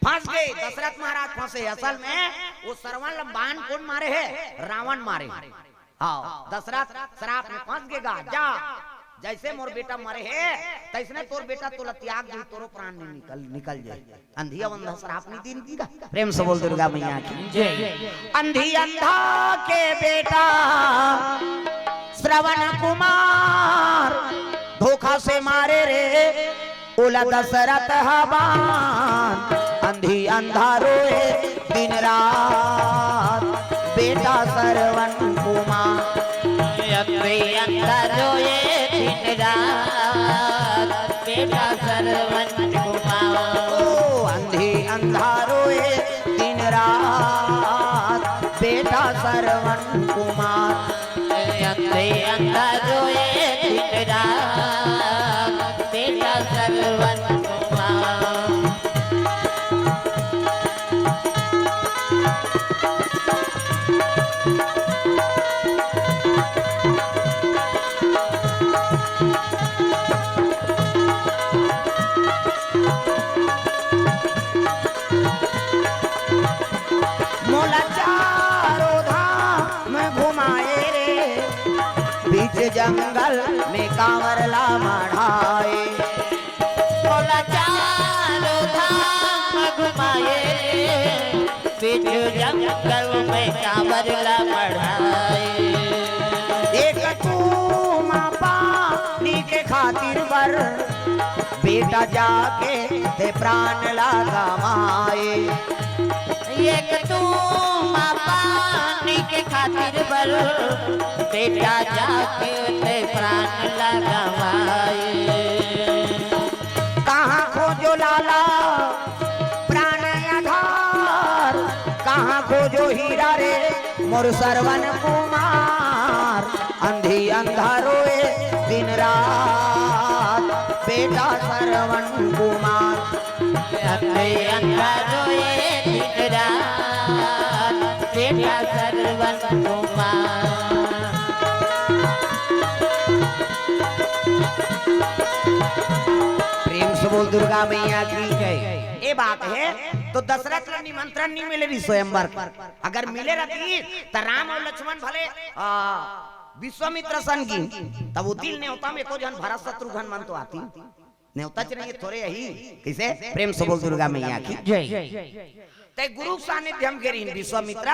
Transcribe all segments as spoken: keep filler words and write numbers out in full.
फंस गे दशरथ महाराज, फंसे। असल में वो श्रवण ल बाण कोन मारे हे? रावण मारे हे। हाँ, दशरथ श्राप में फंस गे गा, जा, जैसे मोर बेटा मरे हे, तैसने तोर बेटा तोला त्याग दी, तोरो प्राण नहीं निकल, निकल जाए। अंधी अंधा श्राप नहीं दीन दीदा। प्रेम से बोल दुर्गा मैया की। जय। अंधी अंधा के बेटा श्रवण कुमार धोखा से मारे रे, ओला दशरथ ह बाण। अंधी अंधा रोए दिन रात बेटा श्रवण कुमार। अंधी अंधा रोए दिन रात बेटा श्रवण कुमार। ओ अंधी अंधा रोए दिन रात बेटा श्रवण कुमार। अंधे अंधा रोए दिन रात बेटा श्रवण कुमार। मोला चारों धाम घुमाए रे, बीच जंगल में कांवर ला मढ़ाए। मोला चारों धाम घुमाए रे, बीच जंगल में कांवर ला मढ़ाए। एक तू माँ पानी के खातिर बर बेटा जाके ते प्राण ला गवाए। एक तू माँ पानी के खातिर बर बेटा जाके ते प्राण ला गवाए। कहाँ खोजो लाला प्राण आधार, कहाँ खोजो हीरा रे मोर श्रवण कुमार। अंधी अंधा रोए दिन रात बेटा श्रवण कुमार। अंधे अंधा रोए दिन रात बेटा श्रवण कुमार। प्रेम से बोल दुर्गा मैया की जय। ये बात है, तो दशरथ ला निमंत्रण नहीं मिले रही स्वयंवर। अगर मिले रहती त राम और लक्ष्मण भले, आ, विश्वामित्र सन की, तब वो दिल नेवता में को जन भरत शत्रुघ्न मन तो आती। नेवता च नहीं थोरे यही। कैसे? प्रेम से बोल दुर्गा मैया की जय। ते गुरु सानिध्य में गे रहिन विश्वामित्र,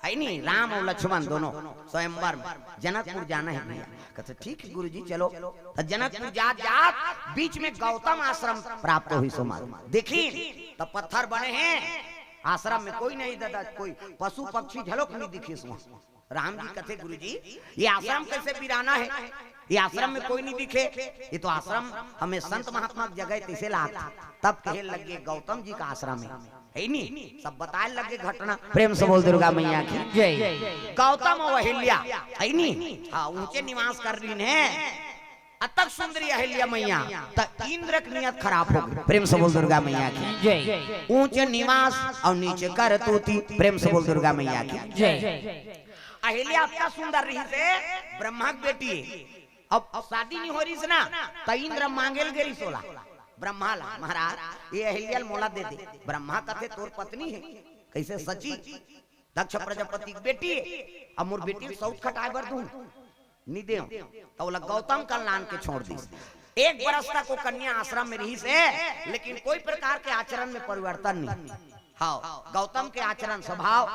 है नी, राम और लक्ष्मण दोनों स्वयंवर में। जनकपुर जाना है भैया। कहते ठीक है गुरुजी चलो। तो जनकपुर जात जात बीच में गौतम आश्रम प्राप्त हुई सो मालूम। देखिन तो पत्थर बने हैं, आश्रम में कोई नहीं दादा, कोई पशु पक्षी झलक नहीं दिखे सो। राम जी कथे गुरुजी, ये आश्रम कैसे वीराना है, ये आश्रम में कोई नहीं दिखे, ये तो आश्रम हमें संत महात्मा की जगह तैसे लाग। तब कहे लगे गौतम जी का आश्रम है, है नी? सब बताए लगे घटना। प्रेम से बोल दुर्गा मैया की जय। गौतम और अहिल्या, है नी? हाँ, ऊंचे निवास कर रही है। अतक सुंदरी अहिल्या मैया, त इंद्र की नियत खराब हो गई। प्रेम से बोल दुर्गा मैया की जय। ऊंचे निवास और नीचे करतूती। प्रेम से बोल दुर्गा मैया की जय। अहिल्या अतना सुंदर रही से ब्रह्मा की बेटी है। अब शादी नहीं हो रही से ना, त इंद्र मांगेल गेरी सोला ब्रह्मा ला, महाराज ये अहिल्या मोला दे दे। ब्रह्मा कथे तोर पत्नी है, कैसे सची? दक्ष प्रजापति की बेटी है। अब मोर बेटी सौत खटाए बर दूं, नी देव। त ओला गौतम कन लान के छोड़ दिस। एक बरस तक वो कन्या आश्रम में रही से, लेकिन कोई प्रकार के आचरण में परिवर्तन नहीं। हाँ, गौतम के आचरण स्वभाव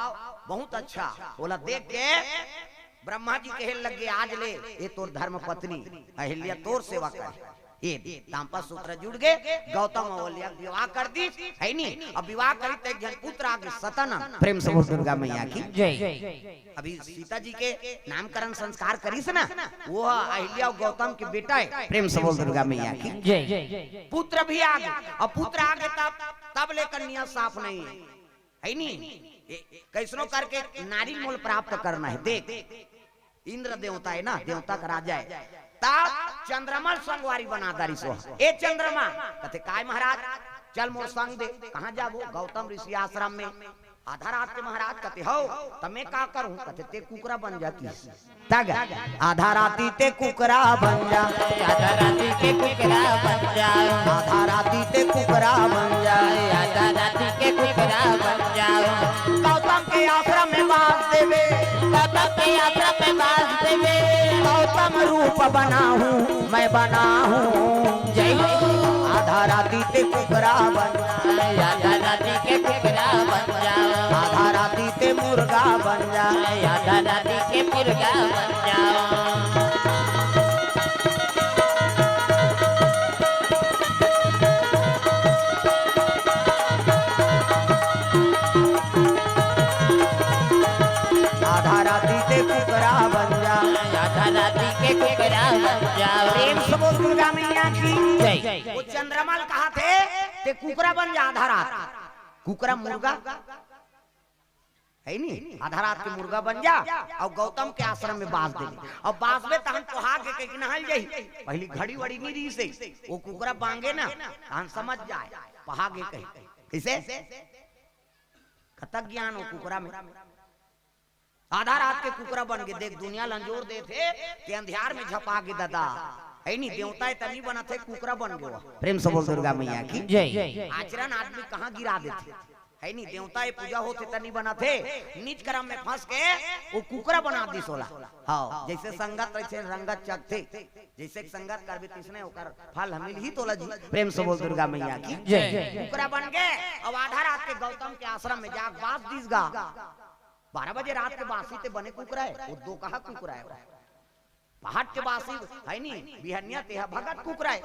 बहुत अच्छा। ओला देख के ब्रह्मा जी कहे लग गए, आज ले ये तोर धर्म पत्नी अहिल्या तोर सेवा करे। ये दाम्पत्य सूत्र जुड़ गए, गौतम अहिल्या विवाह कर दी, है नी? अब विवाह करी तो एक जन पुत्र आगे सतानंद। प्रेम से बोल दुर्गा मैया की जय। अभी सीता जी के नामकरण संस्कार करिस ना, वो अहिल्या और गौतम के बेटा है। प्रेम से बोल दुर्गा मैया की जय। पुत्र भी आगे, और पुत्र आगे तब, तब ले कन्या साफ नहीं है, है नी? ये कैसनो करके नारी मोल प्राप्त करना है। देख इंद्र देवता है ना, देवता का राजा है। तब चंद्रमा संगवारी बना दारी सो। ए चंद्रमा, कथे काय महाराज, चल मोर संग दे। कहाँ जाबो? गौतम ऋषि आश्रम में। आधा रात के महाराज कथे हो, त मैं का करूं? कथे ते कुकरा बन जाती। तग आधा राती ते कुकरा बन जा। आधा राती ते कुकरा बन जा। आधा राती ते कुकरा बन जा। आधा राती रूप बनाहूँ, मैं बनाहूँ। जय हो। आधा राती ते कुकरा बन जा। आधा राती के कुकरा बन जा। आधा राती ते मुर्गा बन जा। आधा राती के मुर्गा बन जा। आधा राती ते कुकरा बन जा। आधा राती के कुकरा बन जा। प्रेम से बोल दुर्गा मैया की जय। वो चंद्रमा ल कहा थे, ते कुकरा बन जा आधा रात। कुकरा मुर्गा है नी, आधा रात के मुर्गा बन जा। और गौतम के आश्रम में बास दे। और बास में तहन पोहा के कहीं नहाल जाही। पहली घड़ी वड़ी नहीं रही से, वो कुकरा बांगे ना, तहन समझ जाए, पहा गे कहीं। कैसे? कतक ज्ञान हो कुकरा में। आधा रात के कुकरा बन के देख, दुनिया ल अंजोर देथे, ते अंधियार में झपा गे ददा। है नी, देवता ए तनी बनत हे, कुकरा बन गयो। प्रेम से बोल दुर्गा मैया की जय। आचरण आदमी कहाँ गिरा देथे, है नी, देवता ए पूजा होथे तनी बनत हे, नीच कर्म में फंस के वो कुकरा बना दिस ओला। हाँ, जैसे संगत रहिथे, रंगत चखथे, जैसे संगत करबे तिसने ओकर फल मिलही तोला जी। प्रेम से बोल दुर्गा मैया की जय। कुकरा बन गे, अब आधा रात के गौतम के आश्रम में जाके बास दिस गा। बारह बजे रात के बासी ते बने कुकरा है, वो दो कहा कुकरा है। पहाट के बासी है नी, बिहनिया ते हा भगत कुकरा है।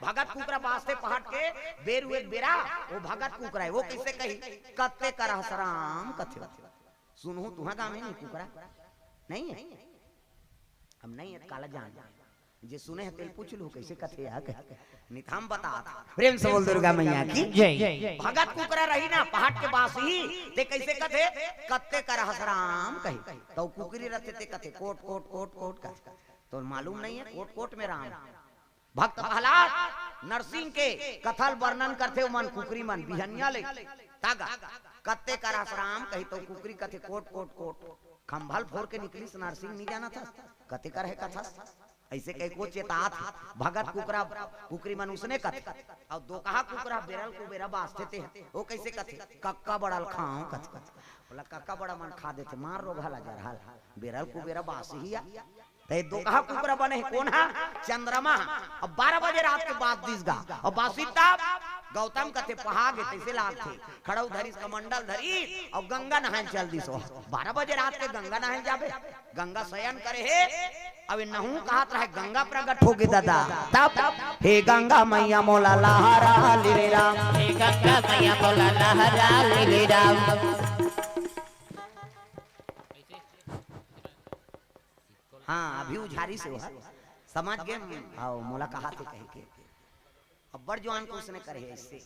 भगत कुकरा बासथे पहाट के बेर एक बेरा, वो भगत कुकरा है। वो कैसे कही? कत्ते करहस राम कथे। सुनहू तुहा गाँव में नहीं कुकरा? नहीं है? अब नहीं है, काला जान। जे सुने है, तेल पूछ लू, कैसे कथे है, कहे। निथाम बता। प्रेम से बोल दुर्गा मैया की जय। भगत कुकरा रही ना, पहाट के बासी, ते कैसे कथे? कत्ते करहस राम कही। तो कुकरी रहते ते कथे, कोट, कोट, कोट, कोट कथे। तो मालूम नहीं है, कोट, कोट में राम। भक्त प्रहलाद नरसिंह के कथा ल वर्णन करथे, ओमन कुकरी मन बिहनिया ले तागा। कत्ते करहस राम कही तो कुकरी कथे, कोट, कोट, कोट। खंभा ल फोर के निकलिस नरसिंह, नहीं जानत हस? कत्ते करहे कथस? ऐसे कह को चेतात। भगत कुकरा, कुकरी मन उसने कथे। और दो कहा कुकरा बेरल कुबेरा बासथे ते, वो कैसे कथे? कक्का बड़ा ल खाओ कथे। बोला, कक्का बड़ा मन खा देथे, मार रो भला जरहल। बेरल कुबेरा बास ही आ। ते दो कहा कुकरा बने हे, कोन हा? चंद्रमा हा। अब बारह बजे रात के बास दिस गा। अब बासी तब गौतम कथे पहा गे, तैसे लागथे। खड़ऊ धरिस, कमंडल धरिस, और गंगा नहाए चल दिस। बारह बजे रात के गंगा नहाए जाबे? गंगा शयन करे हे। अब नहू कहत रहे, गंगा प्रकट हो गे ददा। तब, हे गंगा मैया मोला लहरा ले रे राम। हे गंगा मैया मोला लहरा ले रे राम। हाँ, अभी उझारी से वो है। समझ गे? आओ, मोला कहा थे कह के। अब्बड़ जुआन कुछ ने करे ऐसे।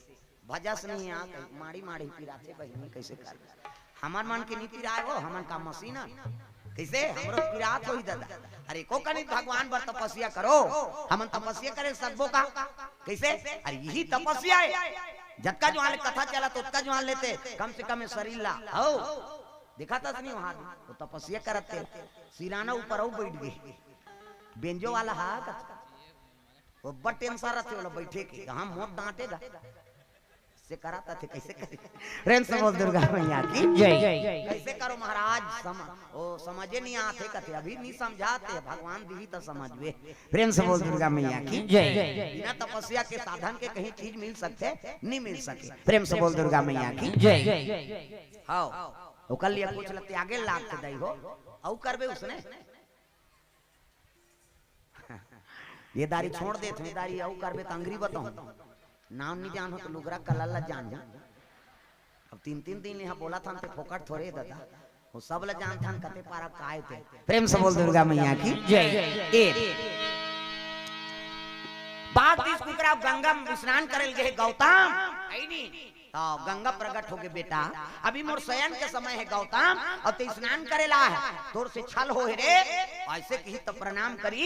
भजस नहीं आ, माड़ी माड़ी पिराथे बहिनी, कैसे कर? हमर मन के नहीं पिराए हो, हमन का मशीन है? कैसे? हमरो पिरात होही दादा। अरे, को कनित भगवान बर तपस्या करो, हमन तपस्या करे सकबो का? कैसे? अरे, यही तपस्या है। जतका जुआन ले कथा चला, तो उतका जुआन लेते, कम से कम ये शरीर ला। हो, देखा था नहीं वहां, वो तपस्या करत थे, सिराना ऊपर अउ बैठ गए, बेंजो वाला हा कथा। वो बड़ टेंशन रहते, वो लोग बैठे के, हम मोट डांटेगा। से कराता थे, कैसे करे? प्रेम से बोल दुर्गा मैया की जय। कैसे करो महाराज? सम-, ओ समझे नहीं आते कथे, अभी नहीं समझाते, भगवान दी तो समझबे। प्रेम से बोल दुर्गा मैया की जय। बिना तपस्या के, साधन के कहीं चीज मिल सकथे? नहीं मिल सके। प्रेम से बोल दुर्गा मैया की जय। हाँ, ओकर लिए कुछ ल त्यागे लागथे दई हो, अउ करबे उसने। ये दारी छोड़ देत हूँ, ये दारी अउ करबे त अंगरी बताऊँ। नाम नहीं जान हो तो लुगरा कलर ला जान हो। अब तीन तीन दिन यहाँ बोला था, ते फोकट थोड़े दादा। वो सब ला जान था, कते पारा काय थे। प्रेम से बोल दुर्गा मैया की जय। ए। बास दिस कुकरा गंगा में स्नान करे ल गए गौतम। आई नहीं। तो गंगा प्रकट हो गे, बेटा, अभी मोर शयन के समय है गौतम, और ते स्नान करे ला है, तोर से छल हो हे रे, ऐसे कही तो प्रणाम करी,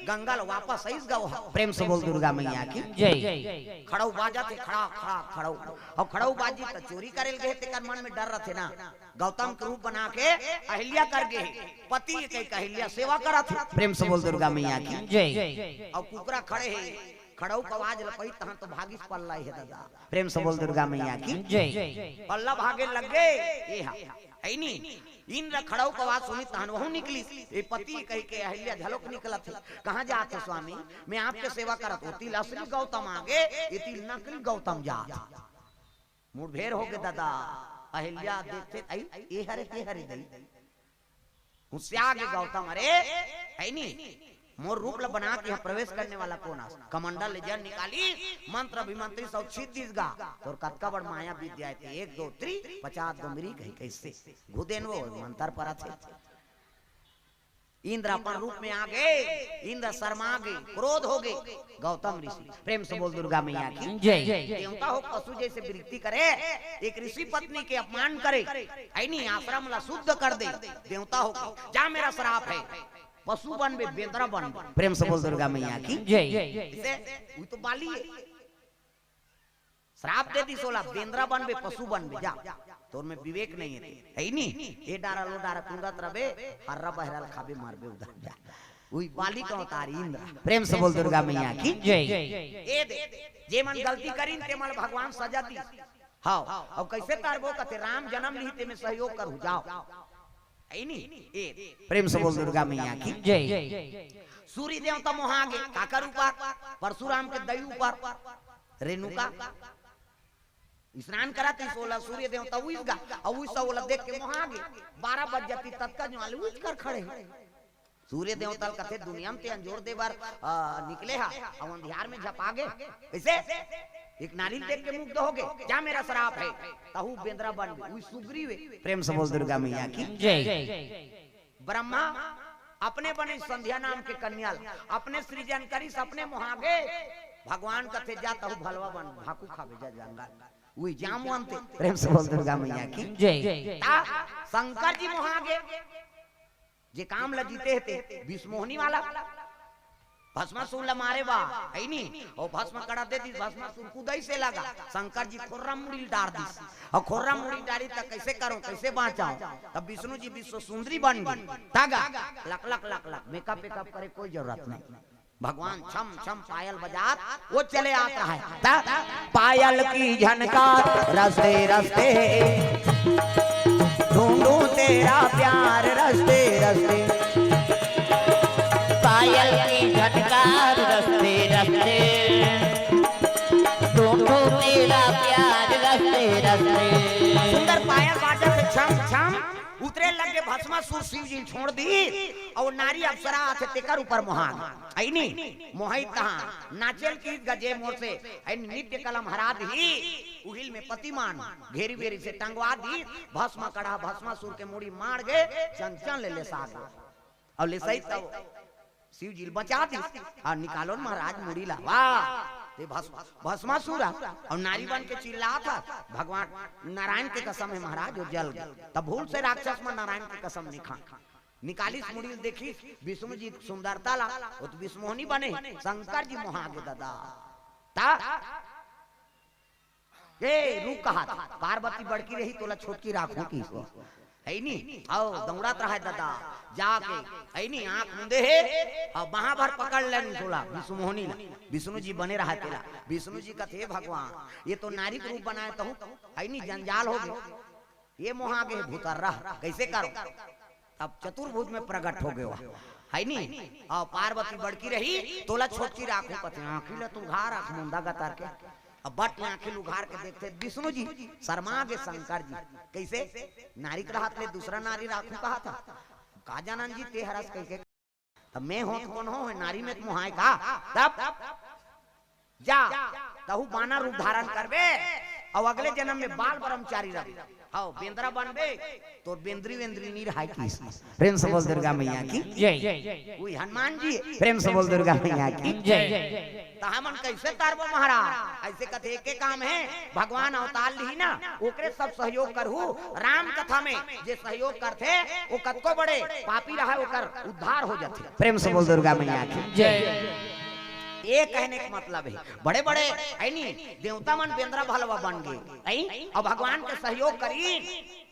गंगा ल वापस आइस गौ। प्रेम से बोल दुर्गा मैया की जय। खड़ऊ बाजत हे, खड़ा, खड़ा, खड़ऊ, और खड़ऊ बाजी तो चोरी करे ल गए, तेकर मन में डर रहते ना, गौतम के रूप बना के अहिल्या कर गए, पति के अहिल्या सेवा करत हे। प्रेम से बोल दुर्गा मैया की जय। और कुकरा खड़े हे, खड़ऊ का आवाज लपई तहाँ तो भागिस पल्ला हे दादा। प्रेम से बोल दुर्गा मैया की जय। पल्ला भागे लग गए। ये हा। है नी? इंद्र खड़ऊ के आवाज सुनी, तहन वहू निकलिस। ए पति कहिके अहिल्या झलक निकलत हे। कहाँ जात हो स्वामी? मैं आपके सेवा करत हों। एती ले असली गौतम आगे, एती ले नकली गौतम जात हे। मुठभेड़ होगे दादा। अहिल्या देखथे, "अई, ए हरे, ते हरे दई।" गुस्सा गे गौतम, "अरे, है नी, मोर रूप ल बना के यहाँ प्रवेश करने वाला कोन आस?" कमंडल ले जल निकालिस, मंत्र अभिमंत्रिस अउ छींच दिस गा। "तोर कतका बड़ माया विद्या हे ते, एक दो त्री, पचास डोमरी कही कइसे?" घुदेन वो मंत्र परत हे। इंद्र अपन रूप में आगे, इंद्र शर्मा गे, क्रोध होगे। गौतम ऋषि, प्रेम से बोल दुर्गा मैया की। जय। देवता हो, पशु जैसे वृत्ति करे, एक ऋषि पत्नी के अपमान करे, है नी, आश्रम ला शुद्ध कर दे, देवता हो, जा मेरा श्राप हे, पशु बनबे, बेंदरा बनबे। प्रेम से बोल दुर्गा मैया की। जय। इसे, वो तो बाली हे। श्राप दे दिस ओला, "बेंदरा बनबे, पशु बनबे, जा, तोर में विवेक नहीं हे, है नी? ए डारा लो डारा कुंदत रबे, हर्रा बहरा ल खाबे, मरबे उधर जा।" उही बाली के अवतार इंद्र। प्रेम से बोल दुर्गा मैया की। जय। ए दे, जे मन गलती करिन, ते मन भगवान सजा दिस। हव, अब कइसे तारबो? कथे, "राम जन्म लिही, ते में सहयोग करहू, जाव।" है नी? ए, प्रेम से बोल दुर्गा मैया की। जय। सूर्य देवता मोहा गे, काकर ऊपर? परशुराम के दई ऊपर। रेणुका स्नान करत हे, ओला सूर्य देवता उइस गा, अउ उइस ओला देख के मोहा गे। बारह बज जाती, ततका जुआले उठ कर खड़े हे। सूर्य देवता ल कथे, "दुनिया में ते अंजोर दे बर, अ, निकले हा, अउ अंधियार में झपा गे। कइसे? एक नारी ल देख के मुग्ध होगे, जा मेरा श्राप हे, तहू बेंदरा बनबे।" उही सुग्रीव हे। प्रेम से बोल दुर्गा मैया की। जय। ब्रह्मा अपने बने संध्या नाम के कन्या ल, अपने सृजन करिस, अपने मोहा गे। भगवान कथे, "जा तहू भलवा बन, भाकू खाबे जा जंगल।" उही जामवंत हे। प्रेम से बोल दुर्गा मैया की। जय। ता शंकर जी मोहा गे, जे काम ल जीते हे ते, विष मोहनी वाला। भस्मासुर ल मारे बर, है नी? अउ भस्म कड़ा दे दिस, भस्मासुर कूदइस एला गा। शंकर जी खोर्रा मुड़ी ल डार दिस। अउ खोर्रा मुड़ी डारिस त कइसे करंव, कइसे बांचंव? तब विष्णु जी विश्व सुंदरी बन गे। त गा, लक, लक, लक, लक, मेकअप वेकअप करे कोई जरूरत नहीं। भगवान छम छम पायल बजात वो चले आत रहे। त पायल की झनकार रस्ते रस्ते, ढूंढूं तेरा प्यार रस्ते रस्ते। पायल की झनकार रस्ते रस्ते, ढूंढूं तेरा प्यार रस्ते रस्ते। सुंदर पायल बाजत हे छम छम, उतरे लगे भस्मासुर शिव जी ल छोड़ दिस, अउ नारी अप्सरा आथे तेकर ऊपर मोहा गे। अइनी मोहित तहां नाचे ल किहिस गा जे मोर से, अइनी नृत्य कला म हरा दिही, उही ल में पतिमान घेरी बेरी से टंगवा दिस, भस्म कड़ा भस्मासुर के मुड़ी माड़ गे, चंचल ले लेसा गे। अउ लेसइस तब शिव जी ल बचा दिस। अउ निकालो न महाराज मुड़ी ला। वाह! ते भस्म, भस्मासुर हा। अउ नारी बन के चिल्लात हा, "भगवान नारायण के कसम हे महाराज, वो जल गे।" तब भूल से राक्षस मन नारायण के कसम नइ खांय। निकालिस मुड़ी ल, देखिस विष्णु जी के सुंदरता ला, वो तो विष्णु मोहनी बने, शंकर जी मोहा गे दादा। त ए, रुक कहत, पार्वती बड़की रही, तोला छोटकी राखहूं किहिस। अइनी, अउ दौड़त रहय दादा, जाके, अइनी, आंख मूंदे हे, अउ बांह भर पकड़ लेनिस ओला, विष्णु मोहनी ला, विष्णु जी बने रहय तेला। विष्णु जी कथे, "हे भगवान, ये तो नारी के रूप बनाय तहूं, अइनी, जंजाल होगे, ये मोहा गे भूतर्रा, कइसे करंव?" तब चतुर्भुज में प्रगट होगे वो, अइनी, अउ पार्वती बड़की रही, तोला छोटकी राखहूं कथे, आंखी ल तो उघार, आंख मूंदा गतर के। अब बट में आंखी ल उघार के देखथे विष्णु जी, शर्मा गे शंकर जी। कइसे? नारी के रहत ले दूसरा नारी राखहूं कहत हा। का जानन जी ते हरस कहिके। तब में हों त कोन हों, नारी में त मोहाय का? तब जा, तहूं बानर रूप धारण करबे, अउ अगले जनम में बाल ब्रह्मचारी रहबे। हव, बेंदरा बनबे, तोर बेंदरी वेंदरी नइ रहय किहिस। प्रेम से बोल दुर्गा मैया की। जय। उही हनुमान जी, प्रेम से बोल दुर्गा मैया की। जय। त हमन कइसे तारबो महाराज? अइसे कथे, एके काम हे, भगवान अवतार लिही ना, ओकरे सब सहयोग करहू। राम कथा में जे सहयोग करथे, वो कतको बड़े पापी रहय, ओकर उद्धार हो जाथे। प्रेम से बोल दुर्गा मैया की। जय। ये कहने के मतलब हे, बड़े-बड़े, अइनी, देवता मन बेंदरा भलवा बन गे, अइ? अउ भगवान के सहयोग करिन,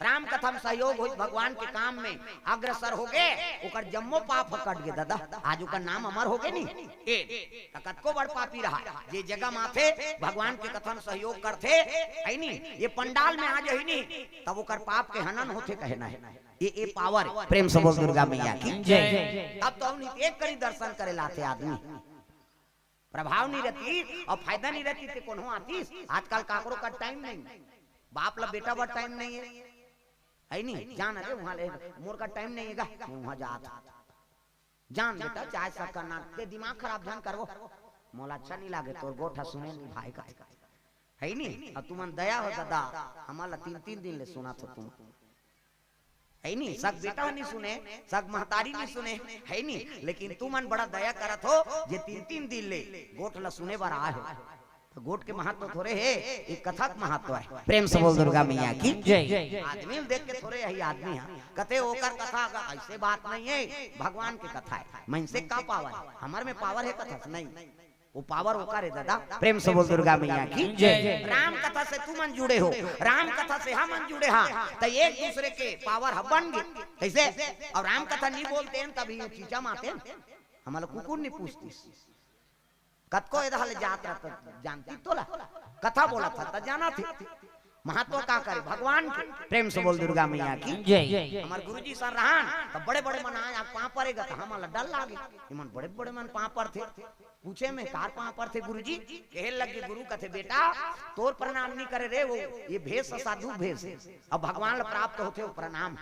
राम कथा म सहयोग होइस, भगवान के काम में अग्रसर होगे, ओकर जम्मो पाप ह कट गे दादा। आज ओकर नाम अमर होगे नी। ए, त कतको बड़ पापी रहा, जे जगह म आथे, भगवान के कथा म सहयोग करथे, है नी, ये पंडाल में आ जही नी, तब ओकर पाप के हनन होथे, कहे ना हे। ये, ये पावर हे। प्रेम से बोल दुर्गा मैया की। जय। तब तो हमनी एक करी दर्शन करे लाथे आदमी। प्रभाव नहीं रहती और फायदा नहीं रहती ते कोनो आतीस। आजकल काकरो का टाइम नहीं, बाप ला बेटा बर टाइम नहीं है, है नहीं। जान अरे वहाँ ले, मोर का टाइम नहीं है गा, मैं वहाँ जात हूँ। जान बेटा, चाहे सब करना, ते दिमाग खराब झन करवो। मोला अच्छा नहीं लागे, तोर गोठ ह सुने नहीं भाई का, है नहीं। और तुमन दया हो दादा, हमारा तीन तीन दिन ले सुना था तुम, है नहीं। सग बेटा नहीं सुने, सग महतारी नहीं सुने, है नहीं। लेकिन तुमन बड़ा दया करत हो, जे तीन तीन दिन ले गोठ ला सुने बर आए हो। तो गोठ के महत्व थोरे हे, एक कथा के महत्व है। प्रेम से बोल दुर्गा मैया की। जय। आदमी ल देख के थोरे यही आदमी है, कथे ओकर कथा का ऐसे बात नहीं है, भगवान के कथा है। मनसे का पावर है, हमर में पावर है कथा से नहीं। वो पावर ओकर हे दादा। प्रेम से बोल दुर्गा मैया की। जय। राम कथा से तुमन जुड़े हो, राम कथा से हमन जुड़े हा, त एक दूसरे के पावर ह बन गे। कैसे? और राम कथा नहीं बोलते हैं तभी ये चीचा माते हैं। हमारा कुकुर नहीं पूछती। कतको एदा ले जात रहता जानती तोला। कथा बोला था त जाना थे। महत्व का करे भगवान के। प्रेम से बोल दुर्गा मैया की। जय। हमारे गुरुजी सर रहन त बड़े बड़े मन आए, आप पाँव परेगा त हमारा डर लागे। इमन बड़े बड़े मन पाँव पर थे। पूछे में कार पाँव पर थे गुरुजी? कहे लगे गुरु कथे बेटा, तोर प्रणाम नहीं करे रे, वो ये भेष साधु भेष। अब भगवान ल प्राप्त होथे वो प्रणाम।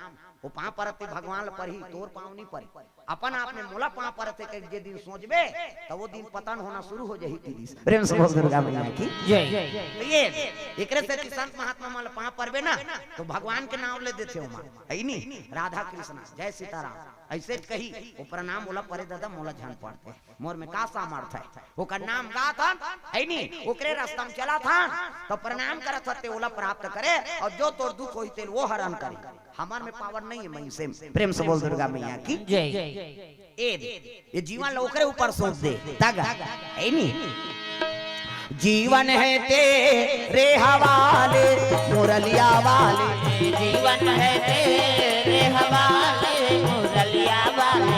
वो पाँव परत ते भगवान ल परही, तोर पाँव नहीं परे। अपन आप में मोला पाँव परत हे कहिके जे दिन सोचबे, त वो दिन पतन होना शुरू हो जाही कहिस। प्रेम से बोल दुर्गा मैया की। जय। तो ये एकरे से कि संत महात्मा मन ल पाँव परबे ना, तो भगवान के नाम ले देथे ओमा। है नी? राधा कृष्णा, जय सीताराम। ऐसे कही, वो प्रणाम ओला परे दादा, मोला झन परते। मोर में का सामर्थ है? ओकर नाम गाथन, है नी? ओकरे रास्ता में चलाथन, तो प्रणाम करत हते ओला प्राप्त करे, और जो तोर दुख होही तेल वो हरण करे। हमर में पावर नहीं है, मैं से प्रेम से बोल दुर्गा मैया की। जय। ए दे, ये जीवन ला ओकरे ऊपर सौंप दे, तग, है नी? जीवन है तेरे हवाले, मुरलिया वाले। जीवन है तेरे हवाले, मुरलिया वाले।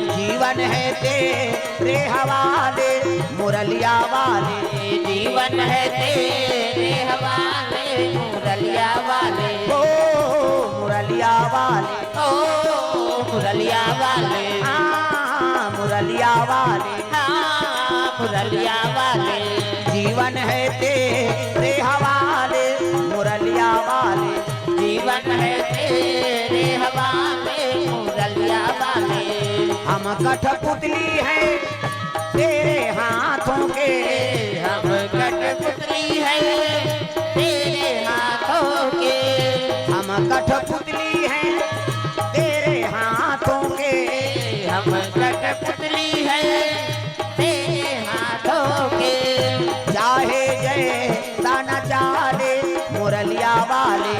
जीवन है तेरे हवाले, मुरलिया वाले। जीवन है तेरे हवाले, मुरलिया वाले। ओ मुरलिया वाले। ओ मुरलिया वाले। हाँ, मुरलिया वाले। हाँ, मुरलिया वाले। जीवन है तेरे हवाले, मुरलिया वाले। जीवन है तेरे हवाले, मुरलिया वाले। हम कठपुतली हैं तेरे हाथों के। हम कठपुतली हैं तेरे हाथों के। हम कठपुतली हैं तेरे हाथों के। हम कठपुतली हैं तेरे हाथों के। चाहे जैसा नचा ले मुरलिया वाले।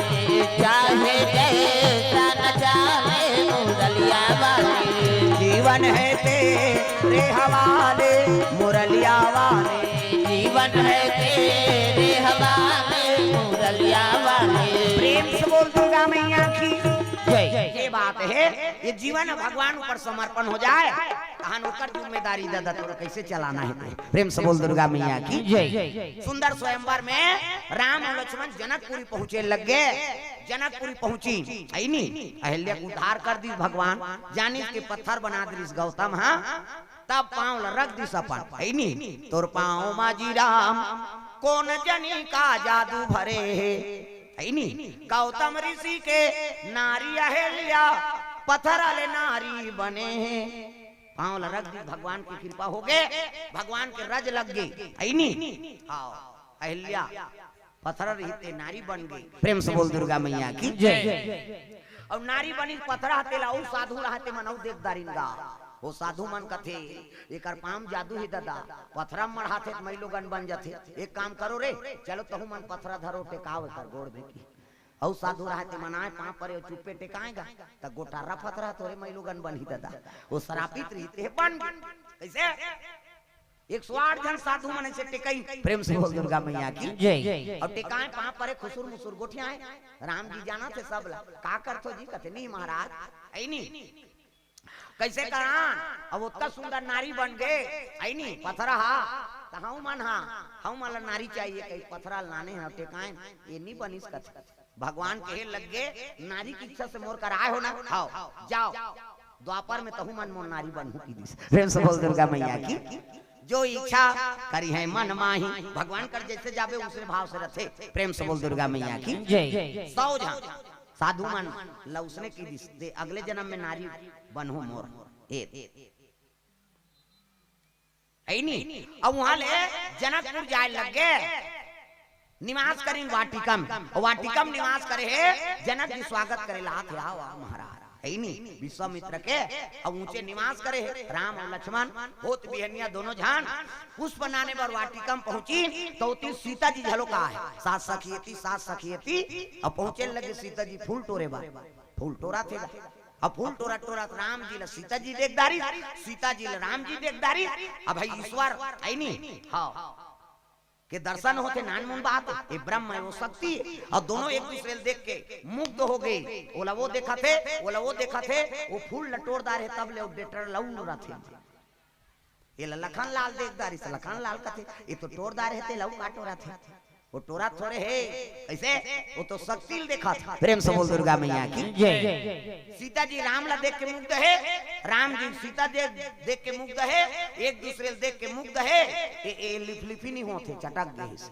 चाहे जैसा नचा ले मुरलिया वाले। जीवन है तेरे हवाले, मुरलिया वाले। जीवन है तेरे हवाले, मुरलिया वाले। प्रेम से बोल दुर्गा मैया की। जय। ये बात है, ये जीवन भगवान ऊपर समर्पण हो जाए, तहन ओकर जिम्मेदारी दादा तोरा कैसे चलाना है। प्रेम से बोल दुर्गा मैया की। जय। सुंदर स्वयंवर में राम और लक्ष्मण जनकपुरी पहुंचे लग गए। जनकपुरी पहुंची, है नी? अहिल्या के उद्धार कर दिस भगवान, जानिस के पत्थर बना दिस गौतम, हाँ? तब पाँव ल रख दिस अपन, है नी? तोर पाँव मा जी राम, कोन जनी का जादू भरे हे, है नी? गौतम ऋषि के नारी अहिल्या, पत्थर ले नारी बने हे। पाँव ल रख दिस, भगवान की कृपा हो गे, भगवान के रज लग गे, है नी? हाँ, अहिल्या पत्थर रहिते नारी बन गई। प्रेम से बोल दुर्गा मैया की। जय। और नारी बनी पत्थर ह तेला, अउ साधु रहते मन अउ देख दारिन गा। वो साधु मन कथे, एकर पाँव म जादू हे दादा, पत्थर म मढ़ाथे त मई लोगन बन जाथे। एक काम करो रे, चलो तहू मन पत्थर धरो, टेकाओ एकर गोड़ में की। अउ साधु रहते मन आए, पाँव परे, चुप्पे टेकाएगा, त गोटारा पत्थर ह थोरे मई लोगन बनही दादा। वो श्रापित रहिते बन गई। कैसे? एक सौ आठ झन साधु मन से टेकई। प्रेम से बोल दुर्गा मैया की। जय। अउ टेकाय पाँव परे खुसुर मुसुर गोठियाय। राम जी जानथे सब ला। का करथो जी? कथे नहीं महाराज, अइनी। कइसे करान? अब ओतका सुंदर नारी बन गे, अइनी पथरा हा, त हऊ मन हा, हऊ मन ला नारी चाहिए, कही पथरा लाने हा, टेकाय, ये नहीं बनिस कथे। भगवान कहे लग गे, नारी की इच्छा से मोर करा आय हो ना, हव, जाव। द्वापर में तहू मन मोर नारी बनहू की दिस। प्रेम से बोल दुर्गा मैया की। जो इच्छा करिहैं मन माही, भगवान कर जइसे जाबे उसने भाव से रथे। प्रेम से बोल दुर्गा मैया की। जय। सौ झन साधु मन ला उसने की दिस, दे अगले जनम में नारी बनहू मोर। ए, अइनी। अब उहाँ ले जनकपुर जाय लग गे। निवास करिन वाटिकम। अउ वाटिकम निवास करे हे, जनक जी स्वागत करे ला आथे, "आओ, आओ महाराज।" अइनी, विश्वामित्र के अब ऊंचे निवास करे हे। राम अउ लक्ष्मण होत बिहनिया दोनों झन पुष्प लाने बर वाटिकम पहुंचिन, त ओती सीता जी घलो का हे, साथ सखियती, साथ सखियती। अब पहुंचे लगे सीता जी फूल टोरे बर, फूल टोरथे गा। अब फूल टोरत टोरत राम जी ला सीता जी देख डारिस, सीता जी ला राम जी देख डारिस। अब भाई ईश्वर अइनी, हाँ, के दर्शन होथे, नानमुन बात, ए ब्रह्म हे, ओ शक्ति हे। अउ दोनों एक दूसरे ला देख के मुग्ध हो गे। ओला ओ देखथे, ओला ओ देखथे, ओ फूल ला टोर डारे हे, तब ले ओ डेटर लउर रथे। एला लखन लाल देख डारिस, लखन लाल कथे, "ए तो टोर डारे हे, तेला अउ का टोरथे?" ओ टोरा थोड़े हे, कइसे? ओ तो शक्ति ल देखथे। प्रेम से बोल दुर्गा मैया की। जय। सीता जी राम ला देख के मुग्ध हे, राम जी सीता दे-, देख के मुग्ध हे, एक दूसरे ला देख के मुग्ध हे। ए, ए लिपलिपी नहीं होथे, चटक गे हे।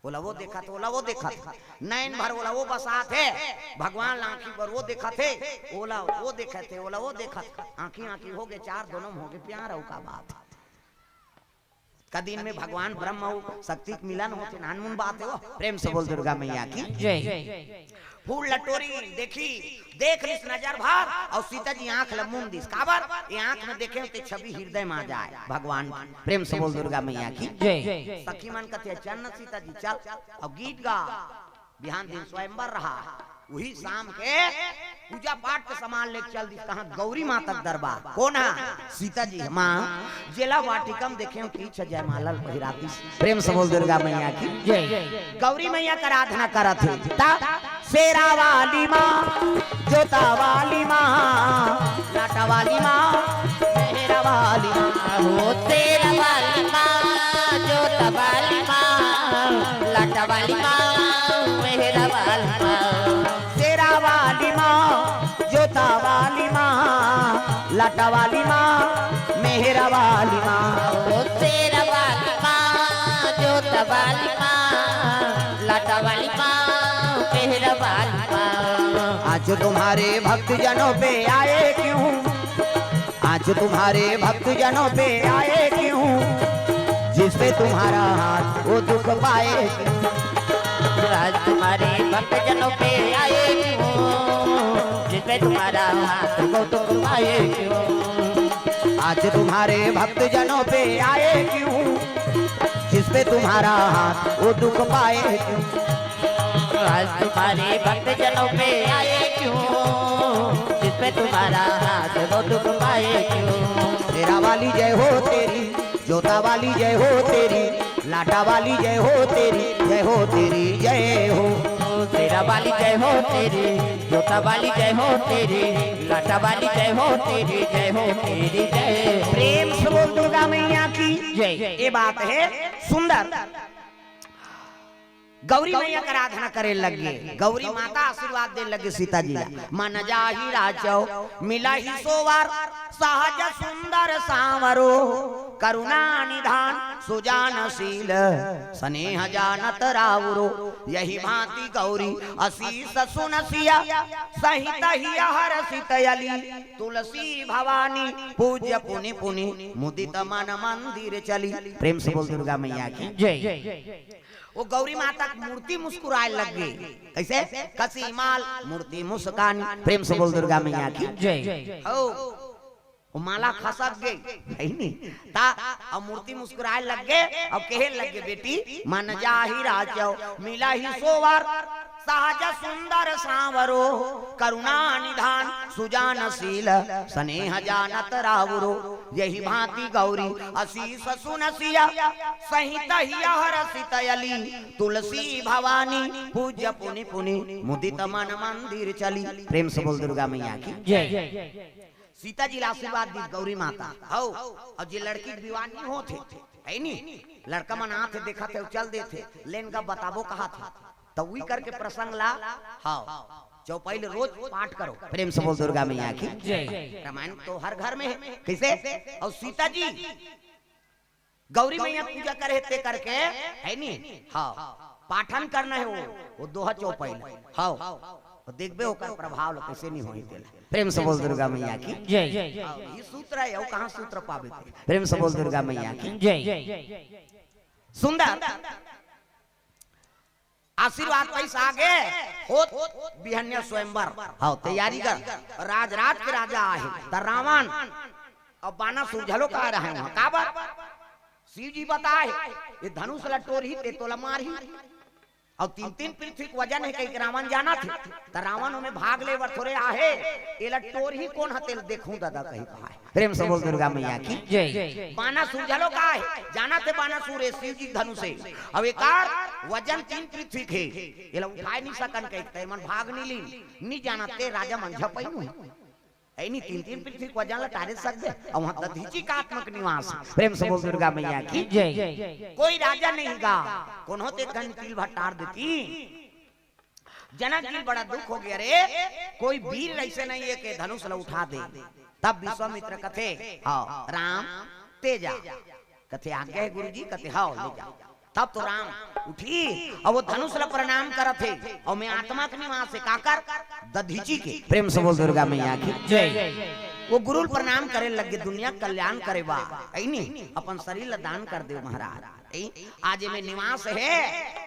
ओला ओ देखथे, ओला ओ देखथे, नैन भर ओला ओ बसाथे, भगवान ला आँखी भर ओ देखथे, ओला ओ देखथे, ओला ओ देखथे, आँखी आँखी हो गे चार, दोनों में हो गे प्यार, अउ का बात हे। का दिन में भगवान ब्रह्म अउ शक्ति के मिलन होथे, नानमुन बात हे वो। प्रेम से बोल दुर्गा मैया की। जय। फूल ला टोरिन, देखिस, देख लिस नजर भर, अउ सीता जी आँख ला मूंद दिस। काबर? ए आँख में देखे ते छवि हृदय में आ जाय भगवान की। प्रेम से बोल दुर्गा मैया की। जय। सखी मन कथे, "चल न सीता जी, चल।" अउ गीत गा, बिहान दिन स्वयंवर रहा, उही शाम के पूजा पाठ के सामान लेके चल दिस। कहाँ? गौरी माता के दरबार। कोन हा? सीता जी। माँ, जेला वाटिकम देखे हो, पीछे जयमाला पहिरा दिस। प्रेम से बोल दुर्गा मैया की। जय। गौरी मैया के आराधना करत हे। ता शेरा वाली माँ, जोता वाली माँ, लाटा वाली माँ, मेहरा वाली माँ, हो शेरा वाली माँ, जोता वाली माँ, लाटा वाली माँ, मेहरा वाली माँ, शेरा वाली माँ, जोता वाली माँ, लाटा वाली माँ, मेहरा वाली माँ। ओ शेरा वाली माँ, जोता वाली माँ, लाटा वाली माँ, मेहरा वाली माँ। आज तुम्हारे भक्त जनों पे आए क्यों? आज तुम्हारे भक्त जनों पे आए क्यों? जिस पे तुम्हारा हाथ वो दुख पाए। आज तुम्हारे भक्त जनों पे आए क्यों? जिस पे तुम्हारा हाथ वो दुख पाए क्यों? आज तुम्हारे भक्त जनों पे आए क्यों? जिस पे तुम्हारा हाथ वो दुख पाए क्यों? आज तुम्हारे भक्त जनों पे आए क्यों? जिस पे तुम्हारा हाथ वो दुख पाए क्यों? शेरा वाली जय हो तेरी, जोता वाली जय हो तेरी, लाटा वाली जय हो तेरी, जय हो तेरी, जय हो। शेरा वाली जय हो तेरी, जोता वाली जय हो तेरी, लाटा वाली जय हो तेरी, जय हो तेरी, जय हो। प्रेम से बोल दुर्गा मैया की। जय। ये बात हे सुंदर। गौरी मैया के आराधना करे लग गे। गौरी माता आशीर्वाद दे लगे सीता जी ला। "मन जाहि राचौ मिलहि सो वर, सहज सुंदर सांवरो, करुणा निधान सुजान शील, स्नेह जानत राउरो। यहि भांति गौरी असीस सुन सिय, सहित हिय हरषित अली। तुलसी भवानी पूज्य पुनि पुनि, मुदित मन मंदिर चली।" प्रेम से बोल दुर्गा मैया की। जय। वो गौरी माता के मूर्ति मुस्कुराए लग गे। कइसे? कसी माल मूर्ति मुस्कानी। प्रेम से बोल दुर्गा मैया की। जय। हो, वो माला खसक गे, हे नी? ता अब मूर्ति मुस्कुराए लग गे, अब कहे लग गे, "बेटी, मन जाहि राचौ मिलहि सो वर।" सहज सुंदर सांवरो, करुणा निधान सुजान शील, स्नेह जानत रावरो। यही भांति गौरी असीस सुनसिया, सहित हिय हरसित अली। तुलसी भवानी पूज्य पुनि पुनि, मुदित मन मंदिर चली। प्रेम से बोल दुर्गा मैया की। जय। सीता जी ला आशीर्वाद दी गौरी माता। हौ, अउ जे लड़की के विवाह नहीं होत हे, है नी, लड़का मन आत हे, देखत हे, चल देत हे, लेन गा बताबो कहत हे, त उही करके प्रसंग ला, हौ, चौपाई ले रोज पाठ करो। प्रेम से बोल दुर्गा मैया की। जय। रामायण तो हर घर में है। कैसे? अउ सीता जी गौरी मैया पूजा करे ते करके, है नी? हौ, पाठन करना है वो, वो दोहा चौपाई ला। हौ, तो देखबे ओकर प्रभाव ला कैसे नहीं होही तेला। प्रेम से बोल दुर्गा मैया की। जय। हौ, ये सूत्र है, वो कहाँ सूत्र पाबे ते? प्रेम से बोल दुर्गा मैया की। जय। सुंदर आशीर्वाद पैसा आगे होत बिहनिया स्वयंवर। हौ, तैयारी कर। राज राज के राजा आहे त रावण अउ बानासुर झलो का रहे वहाँ। काबर? शिव जी बताए, ये धनुष ला टोरही ते तोला मारही। अउ तीन तीन पृथ्वी के वजन हे कहिके रावण जानत हे। त रावण ओमे भाग ले बर थोरे आहे, एला टोरही कोन ह तेला देखहूं ददा कहि कहाए। प्रेम से बोल दुर्गा मैया की। जय। बानासुर झलो का हे, जानत हे बानासुर हे शिव जी के धनुष हे। अउ एकर वजन तीन पृथ्वी के हे, एला उठाए नहीं सकन कहिके ते मन भाग नहीं लीन, नहीं जानत ते राजा मन झपई नु हे। है नी, तीन तीन पृथ्वी के वजन ला टारे सकबे। अउ वहाँ दधीचि के आत्मा के निवास। प्रेम से बोल दुर्गा मैया की। जय। कोई राजा नहीं गा, कोनो ते कन तिल भट्टार देती। जनक जी बड़ा दुख हो गया रे, कोई वीर ऐसे नहीं है कि धनुष ला उठा दे। तब विश्वामित्र कथे, हाँ राम, ते जा। कथे आज्ञा है गुरु जी, कथे हाँ ले जा। तब तो राम उठी अउ वो धनुष ला प्रणाम करत हे अउ मैं आत्मा के निवास हे काकर दधीचि के। प्रेम से बोल दुर्गा मैया की। जय। वो गुरु ला प्रणाम करे लगे, दुनिया के कल्याण करे बा, ऐनी अपन शरीर ला दान कर दे महाराज। ऐ, आज ये में निवास हे,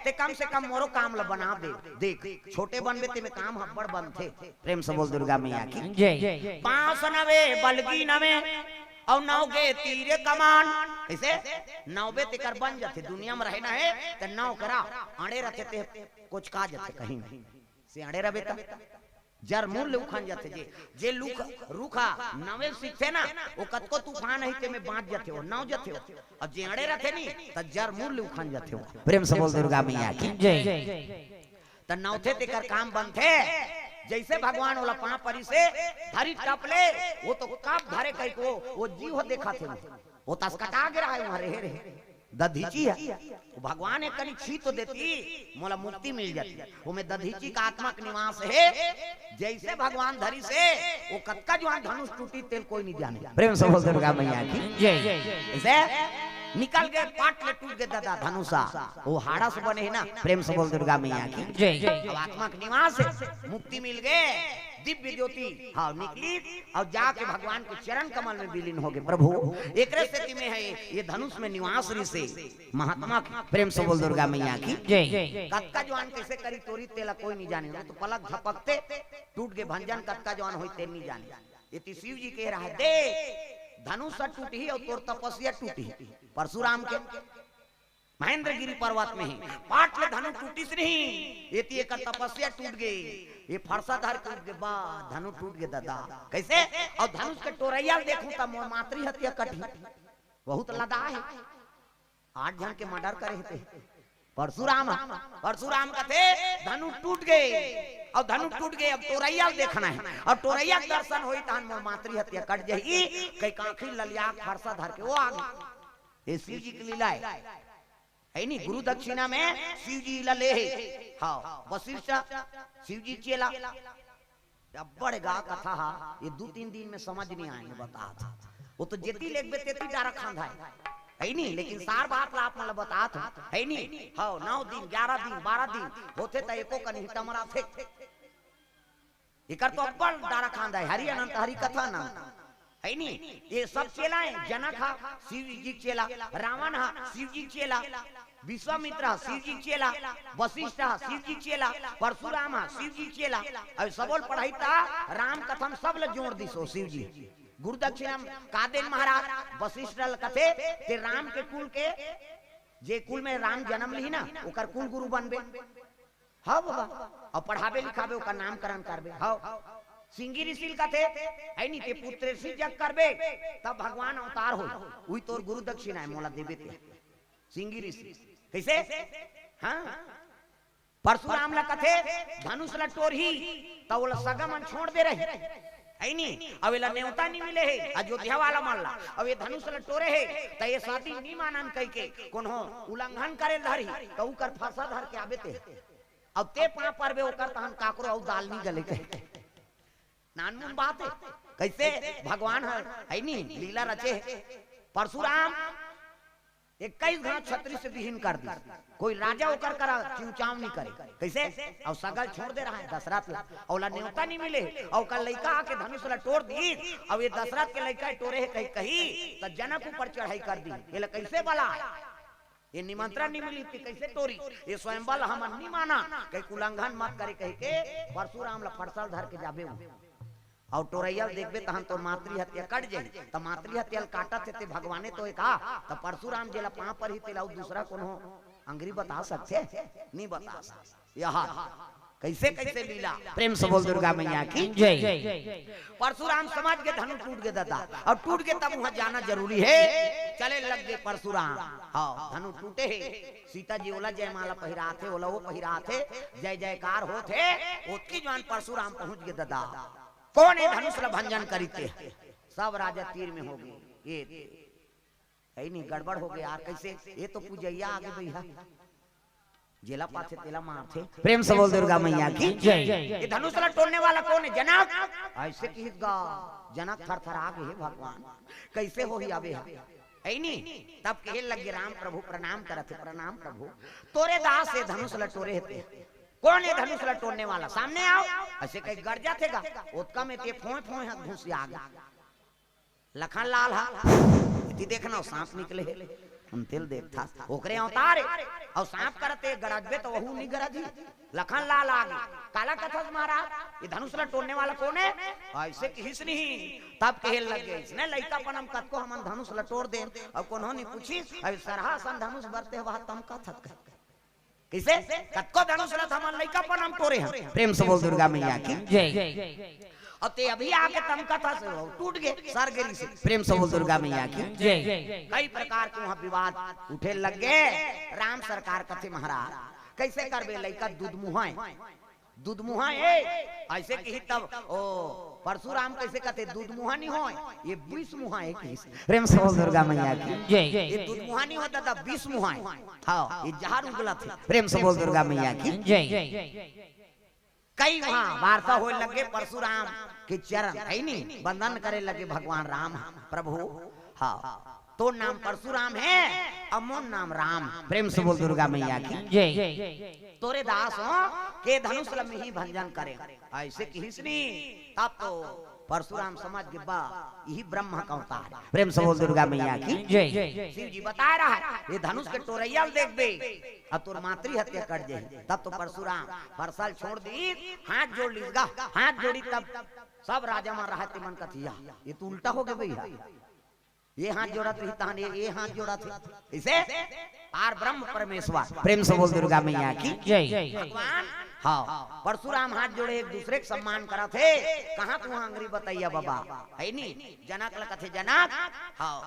ते कम से कम मोरो काम ला बना दे। देख, छोटे बनबे ते में काम हब्बड़ बनथे। प्रेम से बोल दुर्गा मैया की। जय। पांस नवे बलगी नवे अउ नौ गे तीर कमान। ऐसे नौबे तेकर बन जाथे, दुनिया में रहना है त नौ करा अड़े रथे ते कुछ का जाथे कहीं से अड़े रहे त जर मूल ले उखन जाथे। जे जे लुख रुखा नवे सीखथे ना, वो कतको तूफान ही ते में बांच जाथे, वो नौ जाथे वो। अब जे अड़े रथे नी त जर मूल ले उखन जाथे वो। प्रेम से बोल दुर्गा मैया की। जय। त नौथे तेकर काम बनथे। जैसे भगवान ओला पांव परी से धरी टप ले, वो तो कब धरे कहि को वो जीव देखा थे, वो तस कटा गिरा है वहां रे रे। दधीची है, वो भगवान एक कनी छी तो देती, मोला मुक्ति मिल जाती। वो में दधीची का आत्मा के निवास है। जैसे भगवान धरी से वो कतका जुआन धनुष टूटी तेल कोई नहीं जाने। प्रेम से बोल दुर्गा मैया की। जय। ऐसे निकल गए, पाट ले टूट गए दादा धनुषा। वो हाड़ा से बने है ना। प्रेम से बोल दुर्गा मैया की। जय। अब आत्मा के निवास है, मुक्ति मिल गए, दिव्य ज्योति। हाँ, निकली अउ जाके भगवान के चरण कमल में विलीन हो गए। प्रभु एकरे स्थिति में है ये धनुष में निवास ऋषि महात्मा की। प्रेम से बोल दुर्गा मैया की। जय। कतका जुआन कैसे करी तोरी तेला कोई नहीं जाने, वो तो पलक झपकते टूट गए भंजन, कतका जुआन होई ते नहीं जाने। ये तो शिव जी कह रहा है, देख धनुष टूटही अउ तोर तपस्या टूटही। परशुराम के महेंद्रगिरी पर्वत में ही पाट ले धनु टूटिस नहीं, ये तो एकर तपस्या टूट गई, ये फरसा धर टूट गए, बा धनु टूट गए दादा। कैसे? अउ धनुष के टोरैया देखूं त मोर मातृ हत्या कटही, बहुत लदा है। आठ झन के मर्डर करे हे ते। परशुराम, परशुराम कथे धनु टूट गए, अउ धनु टूट गए, अब टोरैया देखना है, अउ टोरैया के दर्शन होई तहन मोर मातृ हत्या कट जाही। कई कांखी ललिया फरसा धर के वो आ गए। ये शिव जी की लीला है, है नी? गुरु दक्षिणा में शिव जी ला ले हे। हाँ, वशिष्ठ शिव जी चेला। अब्बड़ गा कथा हा, ये दू तीन दिन में समझ नहीं आए, मैं बतात हूँ। वो तो जेती लेगबे तेती डारा खांधा है, है नी? लेकिन सार बात ला आप मन ला बतात हूँ, है नी? हाँ, नौ दिन, ग्यारह दिन, बारह दिन होथे त एको कन हिटमरा थे। एकर तो अब्बड़ डारा खांधा है, हरि अनंत हरि कथा अनंत, है नी? ये सब चेला है, जनक हा शिव जी के चेला, रावण हा शिव जी के चेला, विश्वामित्र हा शिव जी के चेला, वशिष्ठ हा शिव जी के चेला, परशुराम हा शिव जी के चेला। अब सबोल पढ़ाई ता राम कथा में सब ल जोड़ दिस ओ शिव जी। गुरु दक्षिणा में का देन महाराज? वशिष्ठ ल कथे ते राम के कुल के, जे कुल में राम जन्म लिही ना, ओकर कुल गुरु बनबे। हाँ बाबा, अउ पढ़ाबे लिखाबे, ओकर नामकरण करबे। हव, सिंगी ऋषि ल कथे, है नी, ते पुत्रेसी जग करबे, तब भगवान अवतार होही। उही तोर गुरु दक्षिणा हे, मोला देबे ते। सिंगी ऋषि। कइसे? हाँ। परशुराम ला कथे, धनुष ला टोरही, त ओला सगा मन छोड़ दे रही, है नी? अब एला नेवता नी मिले हे, अयोध्या वाला मन ला। अब ये धनुष ला टोरे हे, त ये शादी नी मानन कहिके, कोनो उल्लंघन करे धरही, त उकर फरसा धर के आबे ते। अब ते पाँव परबे ओकर, तहन काकरो अउ दाल नी गले कहिके। नानमुन बात हे। कइसे भगवान ह, है नी, लीला रचे हे। परशुराम इक्कीस घात छतरी से विहीन कर दिस। कोई राजा ओकर करा चिंचाव नी करे। कइसे? अउ सगा ल छोड़ दे रहा हे दशरथ ला। अउ ओला नेवता नी मिले। अउ ओकर लइका आके धनुष ला टोर दिस। अउ ये दशरथ के लइका टोरे हे कही, कही, त जनक ऊपर चढ़ाई कर दी। एला कइसे बला? ये निमंत्रण नी मिली त कइसे टोरी? ये स्वयंवर हमन नी मानन, कहिके उल्लंघन मत करे कहिके परशुराम ला फरसा ल धर के जाबे। अउ टोरइया ल देखबे तहन तोर मातृ हत्या कट जाही। त मातृ हत्या ल काटत हे ते भगवाने तो हे का? त परशुराम जेला पाँव परही तेला अउ दूसरा कोनो अंगरी बता सकथे? नी बता सकथे। यह कइसे कइसे लीला। प्रेम से बोल दुर्गा मैया की जय। परशुराम समझ गे धनु टूट गे ददा, अउ टूट गे तब उहाँ जाना जरूरी हे। चले लग गे परशुराम। हव, धनु टूटे हे। सीता जी ओला जयमाला पहिरात हे, ओला वो पहिरात हे, जय जयकार होत हे। ओतकी जुवार परशुराम पहुँच गे ददा। कोन ए धनुष ल भंजन करिस ते? सब राजा तीर में हो गे। ये हे नी, गड़बड़ हो गे यार, कइसे? ये तो पूजइया आगे भइया, जेला पाथे तेला मारथे। प्रेम से बोल दुर्गा मैया की जय। ये धनुष ला टोरने वाला कोन हे? जनक। अइसे किहिस गा, जनक थरथरा गे, हे भगवान, कइसे होही अब ये? है नी? तब कहे लगे, राम प्रभु प्रणाम करत हे, प्रणाम प्रभु, तोरे दास ए धनुष ला टोरे हे ते। कोन ए धनुष ला टोरने वाला? सामने आव। अइसे कहि गरजत हे गा, ओतका में ते फोंय फोंय हाथ घुसिया गे। लखन लाल हा, एती देखना, ओ सांप निकले हे, हम तेला देखथन, ओकरे अवतार हे। अउ सांप करा ते गरजबे त ओहू नी गरजही। लखन लाल आगे, काला कथस महाराज, ये धनुष ला टोरने वाला कोन हे? अइसे किहिस नी। तब कहे लगे, इसने लइकापन म कतको हमन धनुष ला टोर देन, अउ कोनो नी पूछिस, अउ सरहा असन धनुष बर ते हवा तमकथस का? कइसे? कतको धनुष ला त हमन लइकापन म टोरे हन। प्रेम से बोल दुर्गा मैया की जय। अउ ते अभी आके तमकथस, टूट गे, सर गे रिहिसे। प्रेम से बोल दुर्गा मैया की जय। कई प्रकार के उहाँ विवाद उठे लग गे। राम सरकार कथे महाराज, कइसे करबे, लइका दुधमुँहा हे, दुधमुँहा हे। अइसे किहिस तब ओ परशुराम कइसे कथे, दुधमुँहा नी होय, ये बिसमुँहा हे किहिस। प्रेम से बोल दुर्गा मैया की जय। ये दुधमुँहा नी होय ददा, बिसमुँहा हे। हव, ये जहर उगलत हे। प्रेम से बोल दुर्गा मैया की जय। कई उहाँ वार्ता होय लगे, परशुराम के चरण, है नी, वंदन करे लगे भगवान राम, प्रभु, हव, तोर नाम परशुराम हे, अउ मोर नाम राम। प्रेम से बोल दुर्गा मैया की जय। तोरे दास हों, के धनुष ल मिही भंजन करेंव। अइसे किहिस नी, तब तो परशुराम समझ गे, बा, इही ब्रह्मा के अवतार हे। प्रेम से बोल दुर्गा मैया की जय। शिव जी बताय रहा हे, ये धनुष के टोरइया ल देखबे, अउ तोर मातृ हत्या कट जाही। तब तो परशुराम फरसा ल छोड़ दिस, हाथ जोड़ लिस गा, हाथ जोड़िस तब सब राजा मन रहा हे तेमन कथे, या, ये तो उल्टा हो गे भइया। ये हाथ जोड़त रही तहन ये, ये हाथ जोड़त हे। कइसे? पार ब्रह्म परमेश्वर। प्रेम से बोल दुर्गा मैया की जय। भगवान, हव, परशुराम हाथ जोड़े, एक दूसरे के सम्मान करत हे। कहाँ तू अंगरी बतइया बबा, है नी? जनक ल कथे जनक, हव,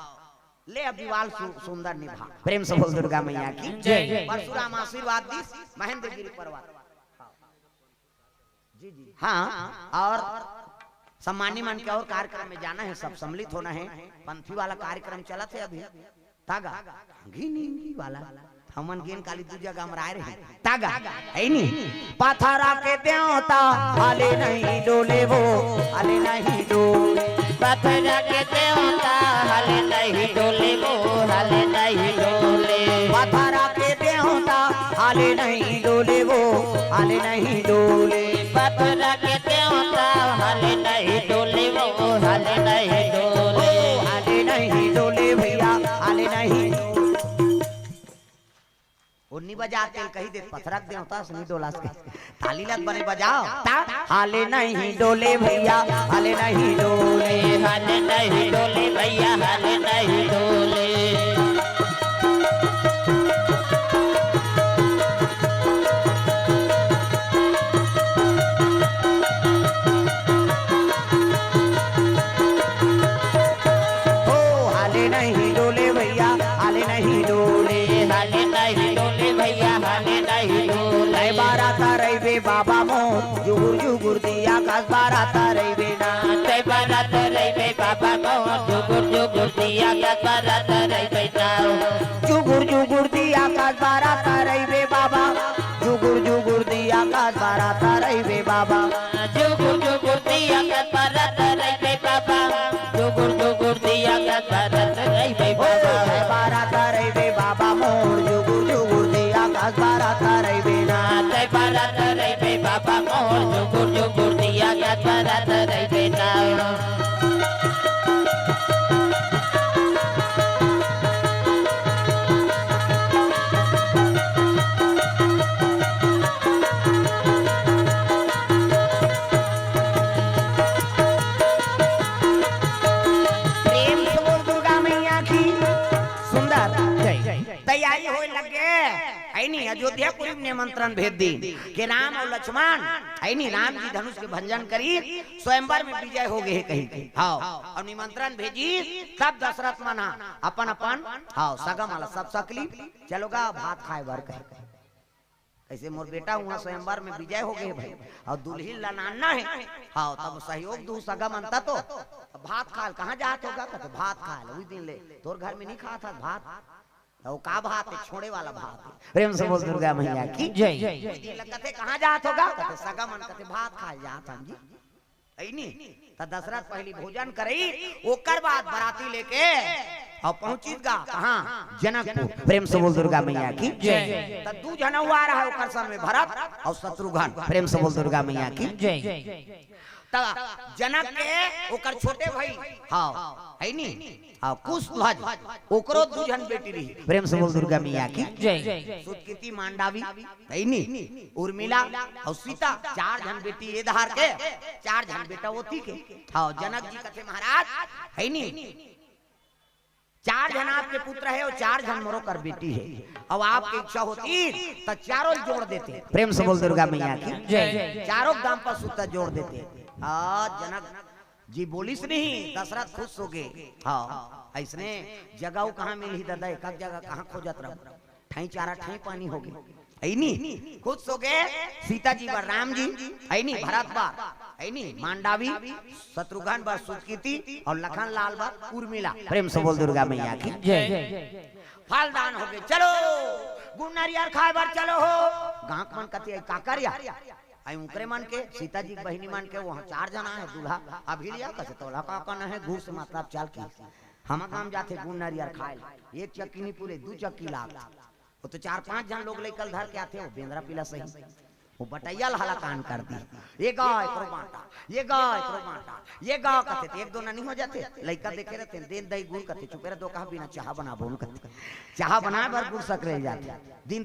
ले अब विवाह सु-, सुंदर निभा। प्रेम से बोल दुर्गा मैया की जय। परशुराम आशीर्वाद दिस, महेंद्रगिरी पर्वत। हाँ, अउ सम्मानी मन के अउ कार्यक्रम में जाना हे, सब सम्मिलित होना हे। पंथी वाला कार्यक्रम चलत हे अभी। तागा, घिनी वाला, हमन गेन काली दू जगह हमर आय रहे। तागा, है नी? पथरा के देवता, हाले नहीं डोले वो, हाले नहीं डोले। पथरा के देवता, हाले नहीं डोले वो, हाले नहीं डोले। पथरा के देवता, हाले नहीं डोले वो, हाले नहीं डोले। पथरा के देवता, हाले नहीं डोले वो, हाले नहीं डोले। ओ, हाले नहीं डोले भइया, हाले नहीं। ओ नी बजाते, कहि दे, पथरा के देवता से नी डोलास के। ताली ला त बने बजाव। ता? हाले नहीं डोले भइया, हाले नहीं डोले। हाले नहीं डोले भइया, हाले नहीं डोले। जुगुर जुगुर दिया कस बरत रहिबे ना। तै बरत रहिबे बाबा मोर, जुगुर जुगुर दिया कस बरत रहिबे ना। जुगुर जुगुर दिया कस बरत रहिबे बाबा, जुगुर जुगुर दिया कस बरत रहिबे बाबा। जुगुर जुगुर दिया कस बरत रहिबे बाबा, जुगुर जुगुर दिया कस बरत रहिबे बाबा। बरत रहिबे बाबा मोर, जुगुर जुगुर दिया कस बरत रहिबे ना। तै बरत रहिबे बाबा मोर, जुगुर जुगुर दिया कस बरत रहिबे ना। प्रेम से बोल दुर्गा मैया की। सुंदर। जय। तैयारी होए लग गे। है नी, अयोध्यापुरी में निमंत्रण भेज दी कि राम और लक्ष्मण, है नी, राम जी धनुष के भंजन करी, स्वयंवर में विजय हो गए कही के। हाँ, और निमंत्रण भेजी, तब दशरथ मन हा अपन अपन, हाँ, सगा मन ला सब सकली, चलो गा भात खाए बर कहे। कैसे मोर बेटा हुआ स्वयंवर में विजय हो गए भाई, और दुल्हिन ला नाना है, हाँ, तब सहयोग दू सगा मन ता तो। भात खाल कहाँ जात होगा, कहते भात खाल, उही दिन ले तोर घर में नहीं खात हस भात। अउ का भात हे? छोड़े वाला भात हे। प्रेम से बोल दुर्गा मैया की जय। उही दिन ले कथे कहाँ जात होगा, कहते सगा मन, कहते भात खाए जात हन जी। अइनी त दशरथ पहली भोजन करई, ओकर बाद बराती लेके अउ पहुंचित गा कहाँ? जनकपुर। प्रेम से बोल दुर्गा मैया की जय। त दू झन अउ आ रहा है ओकर संग में, भरत अउ शत्रुघ्न। प्रेम से बोल दुर्गा मैया की जय। त जनक के ओकर छोटे भाई, हाँ, है नी? हाँ, कुशध्वज, ओकरो दू झन बेटी रही। प्रेम से बोल दुर्गा मैया की जय। सुतकीति, मांडावी, है नी? उर्मिला अउ सीता, चार झन बेटी ए धार के, चार झन बेटा ओती के। हाँ, जनक जी कथे महाराज, है नी? चार झन आपके पुत्र हे अउ चार झन मोरो कर बेटी हे। अउ आपके इच्छा होती त चारों ल जोड़ देते। प्रेम से बोल दुर्गा मैया की जय। चारों के दाम पर सुता जोड़ देते। हाँ, जनक जी बोलिस नहीं, दशरथ खुश हो गए। हाँ, अइसने जगह कहाँ मिलही दादा, एक आध जगह कहाँ खोजत रहो, ठाई चारा ठाई पानी हो गए। अइनी खुश हो गए। सीता जी बर राम जी, अइनी भरत बर, अइनी मांडावी, शत्रुघ्न बर सुतकीति अउ लखन लाल बर उर्मिला। प्रेम से बोल दुर्गा मैया की जय। फलदान हो गए, चलो गुड़ नरियर खाए बर चलो हो। गांव के मन कथे, "अई काकर या?" अई उंकरे मन के, सीता जी के बहिनी मन के, वहाँ चार जना हे दूल्हा। अभी लिया कथे, "तोला का करना हे, घूस मतलब चल के हम गांव जाथे गुड़ नरियर खाए ला।" एक चक्की नहीं पूरे, दू चक्की लाग। वो तो चार पांच झन लोग लइका ल धर के आथे, वो बेंदरा पिला सही, वो बटैया ल हलाकान कर दी। ये गा एकरो बांटा, ये गा एकरो बांटा, ये गा कथे, त एक दो ननी हो जाथे। लइका देखे रहते, "देन दई गुड़," कथे, "चुपे रह दो कहा बिना चाहा बनाबो न," कथे। चाहा बनाए बर गुड़ सकरे जाथे। दिन